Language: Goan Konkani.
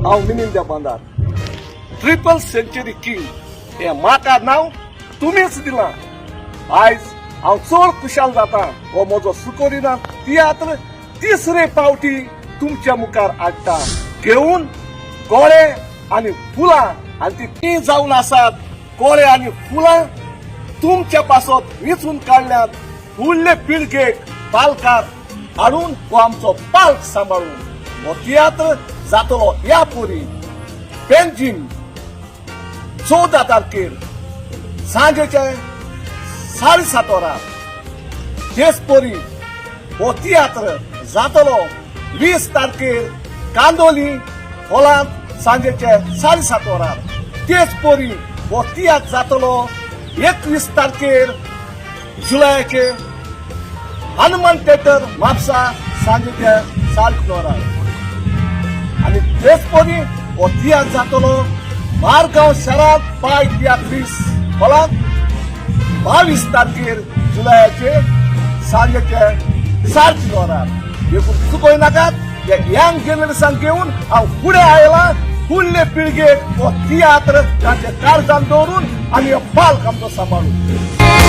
हांव मिनिंद्या बांदार. ट्रिपल सेंचुरी किंग हे म्हाका नांव तुमीच दिलां. आयज हांव चड खुशाल जाता. हो म्हजो सुकोरिना तियात्र तिसरे पावटी तुमच्या मुखार हाडटा घेवन कोळे आनी फुलां. आनी ती जावन आसात कोळे आनी फुलां तुमच्या पासत वेंचून काडल्यात फुडले पिळगेक पालकार हाडून हो आमचो पाल्क सांबाळून. हो तियात्र जातलो ह्या परी: पेंजीम 14 तारखेर सांजेचे 7:30 वरां. तेच परी हो तियात्र जातलो 20 तारखेर कांदोली हॉलांत सांजेचे 7:30 वरां. तेच परी हो तियात्र जातलो 21 तारखेर जुलयाचे हनुमान थिएटर, म्हापसा, सांजेचे 3:30 वरां. आनी तेच परी हो तियात्र जातलो मारगांव शहरात पाय तियात्रीस हॉलांत 22 तारखेर जुलयाचे सांजेचे 3:30 वरां. देखून चुकोय नाकात. हे यंग जनरेशन घेवन हांव फुडें आयला फुडले पिळगेक हो तियात्र तांचे काळजान दवरून आनी हो पाल्क आमचो सांबाळून.